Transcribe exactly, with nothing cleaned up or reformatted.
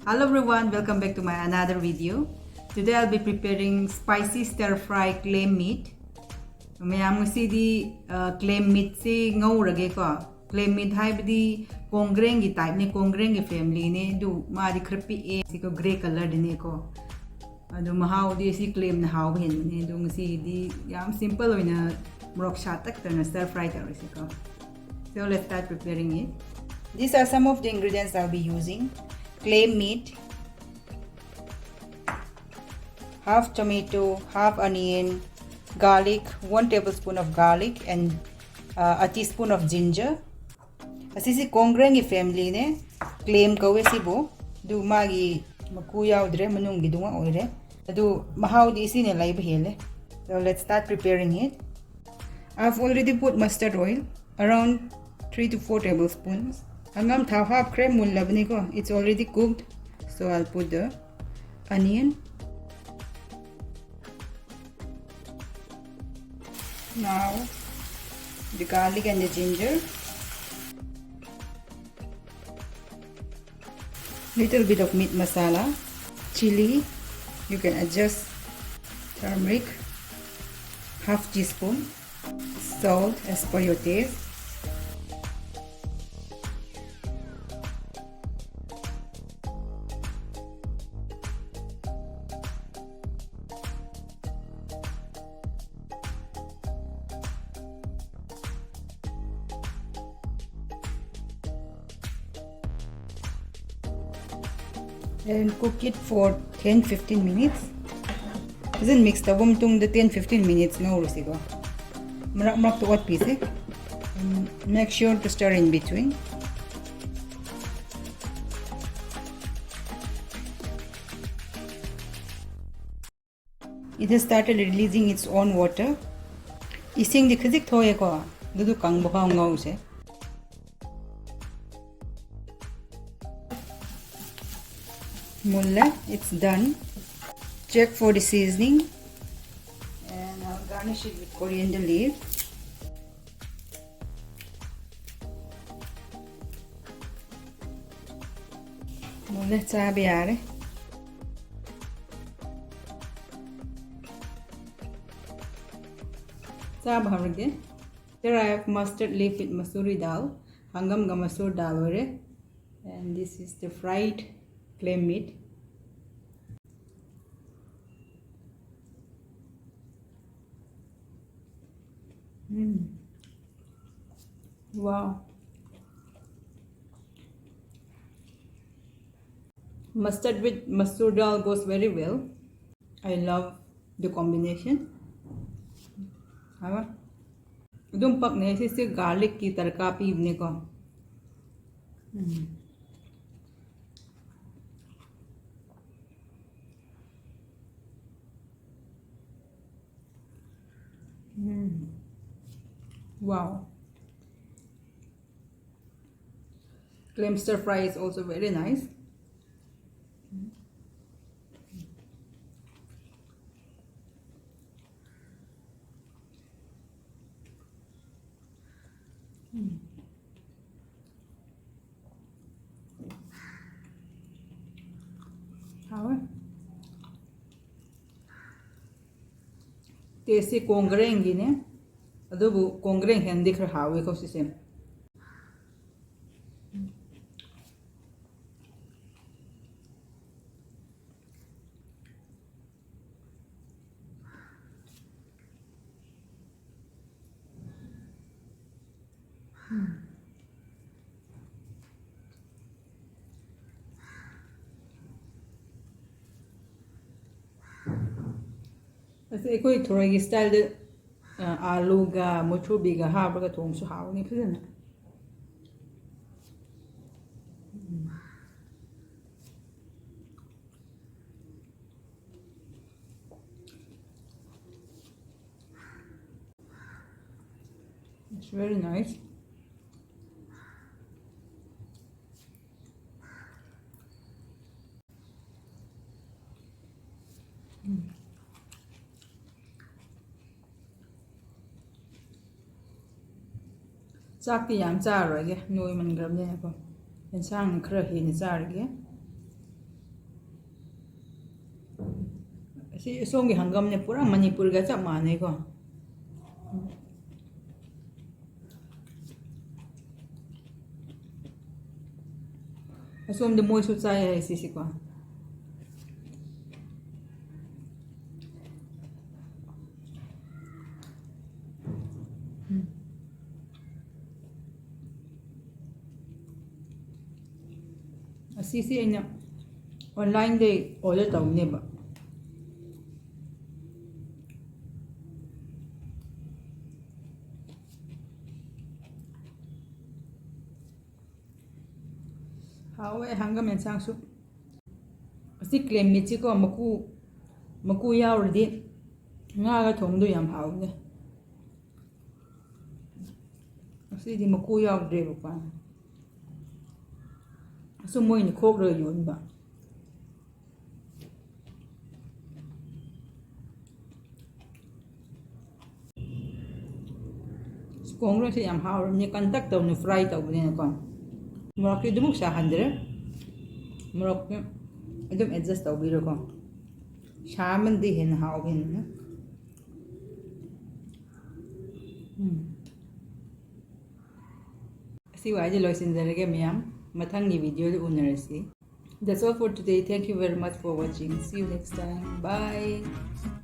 Hello everyone, welcome back to my another video. Today I'll be preparing spicy stir fry clay meat. ꯃꯌꯥꯝ, ꯉꯁꯤꯗꯤ clay meatꯁꯤ ꯉꯧꯔꯒꯦꯀꯣ. Clay meat ꯍꯥꯏꯕꯗꯤ ꯀꯣꯡꯒ꯭ꯔꯦꯡꯒꯤ typeꯅꯦ, ꯀꯣꯡꯒ꯭ꯔꯦꯡꯒꯤ familyꯅꯦ, ꯑꯗꯨ ꯃꯥꯗꯤ ꯈꯔ ꯄꯤꯛꯑꯦ, ꯁꯤꯀꯣ grey colourꯗꯅꯦꯀꯣ. ꯑꯗꯣ ꯃꯍꯥꯎꯗꯤ ꯑꯁꯤ clay meatꯅ ꯍꯥꯎꯕ ꯍꯦꯟꯕꯅꯦ꯫ ꯑꯗꯣ ꯉꯁꯤꯗꯤ ꯌꯥꯝ simple ꯑꯣꯏꯅ ꯃꯣꯔꯣꯛ ꯁꯥꯇꯛꯇꯅ stir fry ꯇꯧꯔꯁꯤꯀꯣ. So let's start preparing it. These are some of the ingredients I'll be using. Clay meat, half tomato, half onion, garlic, one tablespoon of garlic and uh, a teaspoon of ginger. ꯑꯁꯤꯁꯤ ꯀꯣꯡꯒ꯭ꯔꯦꯡꯒꯤ familyꯅꯦ, clay meat ꯀꯧꯋꯦ ꯁꯤꯕꯨ꯫ ꯑꯗꯨ ꯃꯥꯒꯤ ꯃꯀꯨ ꯌꯥꯎꯗ꯭ꯔꯦ, ꯃꯅꯨꯡꯒꯤꯗꯨ ꯉꯥꯛ ꯑꯣꯏꯔꯦ꯫ ꯑꯗꯨ ꯃꯍꯥꯎꯗꯤ ꯁꯤꯅ ꯂꯩꯕ ꯍꯦꯜꯂꯦ꯫ So let's start preparing it. I've already put mustard oil, around three to four tablespoons. ꯍꯪꯒꯥꯝ ꯊꯥꯎ ꯍꯥꯞꯈ꯭ꯔꯦ, ꯃꯨꯜꯂꯕꯅꯤꯀꯣ, it's already cooked. So I'll put the onion. Now the garlic and the ginger. Little bit of meat masala, chili, you can adjust, turmeric, half teaspoon, salt as per your taste. And cook it for ten fifteen minutes. ꯐꯖꯅ mix ꯇꯧꯕ ꯃꯇꯨꯡꯗ ten fifteen minutes ꯉꯧꯔꯁꯤꯀꯣ꯫ ꯃꯔꯛ ꯃꯔꯛꯇ ꯑꯣꯠꯄꯤꯁꯦ꯫ And make sure to stir in between. It has started releasing its own water. ꯏꯁꯤꯡꯗꯤ ꯈꯖꯤꯛ ꯊꯣꯛꯑꯦꯀꯣ, ꯑꯗꯨꯗꯨ ꯀꯪꯕ ꯐꯥꯎ ꯉꯧꯁꯦ꯫ ꯃꯨꯜꯂꯦ, it's done. Check for the seasoning. And I'll garnish it with coriander leaf. ꯃꯨꯟꯅ ꯆꯥꯕ ꯌꯥꯔꯦ꯫ ꯆꯥꯕ ꯍꯧꯔꯒꯦ꯫ Here I have mustard leaf with masuri dal. ꯍꯪꯒꯥꯝꯒ ꯃꯁꯨꯔ ꯗꯥꯜ ꯑꯣꯏꯔꯦ꯫ And this is the fried clay meat. Mm. Wow. Mustard with masoor dal goes very well. I love the combination. ꯍꯥꯎꯋꯦ꯫ ꯑꯗꯨꯝ ꯄꯛꯅꯩ꯫ ꯁꯤꯁꯦ garlicꯀꯤ ꯇꯔꯀꯥ ꯄꯤꯕꯅꯦꯀꯣ꯫ ꯎꯝ꯫ ꯎꯝ꯫ Wow. Clay stir fry is also very nice. ꯎꯝ꯫ ꯍꯥꯎꯋꯦ꯫ Tasteꯁꯦ ꯀꯣꯡꯒ꯭ꯔꯦꯡꯒꯤꯅꯦ, ꯑꯗꯨꯕꯨ ꯀꯣꯡꯒ꯭ꯔꯦꯡ ꯍꯦꯟꯅꯗꯤ ꯈꯔ ꯍꯥꯎꯋꯦꯀꯣ ꯁꯤꯁꯦ꯫ ꯑꯁꯤ ꯑꯩꯈꯣꯏ ꯊꯣꯔꯣꯏꯒꯤ styleꯗ, ꯑ, ꯑꯥꯂꯨꯒ ꯃꯨꯊ꯭ꯔꯨꯕꯤꯒ ꯍꯥꯞꯄꯒ ꯊꯣꯡꯕꯁꯨ ꯍꯥꯎꯅꯤ ꯐꯖꯅ꯫ It's very nice. ꯆꯥꯛꯇꯤ ꯌꯥꯝ ꯆꯥꯔꯔꯣꯏꯒꯦ, ꯅꯣꯏꯃꯟꯈ꯭ꯔꯕꯅꯤꯅꯀꯣ꯫ ꯑꯦꯟꯁꯥꯡ ꯈꯔ ꯍꯦꯟꯅ ꯆꯥꯔꯒꯦ꯫ ꯁꯤ ꯑꯁꯣꯝꯒꯤ ꯍꯪꯒꯥꯝꯅꯦ, ꯄꯨꯔꯥ ꯃꯅꯤꯄꯨꯔꯒ ꯆꯞ ꯃꯥꯟꯅꯩꯀꯣ꯫ ꯑꯁꯣꯝꯗ ꯃꯣꯏꯁꯨ ꯆꯥꯏ ꯍꯥꯏ ꯁꯤꯁꯤꯀꯣ꯫ ꯎꯝ꯫ ꯑꯁꯤꯁꯤ ꯑꯩꯅ online-ꯗꯩ order ꯇꯧꯕꯅꯦꯕ꯫ ꯍꯥꯎꯋꯦ ꯍꯪꯒꯥꯝ ꯌꯦꯟꯁꯥꯡꯁꯨ꯫ ꯑꯁꯤ clay meat-ꯁꯤꯀꯣ, ꯃꯀꯨ, ꯃꯀꯨ ꯌꯥꯎꯔꯗꯤ ꯉꯥꯒ ꯊꯣꯡꯕꯗꯣ ꯌꯥꯝ ꯍꯥꯎꯕꯅꯦ꯫ ꯑꯁꯤꯗꯤ ꯃꯀꯨ ꯌꯥꯎꯗ꯭ꯔꯦꯕꯀꯣ꯫ ꯑꯁꯨꯝ ꯃꯣꯏꯅ ꯈꯣꯛꯂꯒ ꯌꯣꯟꯕ꯫ ꯀꯣꯡꯒ꯭ꯔꯦꯁꯁꯦ ꯌꯥꯝ ꯍꯥꯎꯔꯕꯅꯦ, ꯀꯟꯇꯛ ꯇꯧꯅ fry ꯇꯧꯕꯅꯤꯅꯀꯣ꯫ ꯃꯣꯔꯣꯛꯇꯤ ꯑꯗꯨꯃꯛ ꯁꯥꯍꯟꯗ꯭ꯔꯦ, ꯃꯣꯔꯣꯛꯇꯤ ꯑꯗꯨꯝ adjust ꯇꯧꯕꯤꯔꯣꯀꯣ꯫ ꯁꯥꯃꯟꯗꯤ ꯍꯦꯟꯅ ꯍꯥꯎꯕ ꯍꯦꯟꯅ꯫ ꯎꯝ꯫ ꯑꯁꯤ ꯋꯥꯍꯩꯁꯦ ꯂꯣꯏꯁꯤꯟꯖꯔꯒꯦ ꯃꯌꯥꯝ, ꯃꯊꯪꯒꯤ video-ꯗ ꯎꯅꯔꯁꯤ꯫ That's all for today. Thank you very much for watching. See you next time. Bye.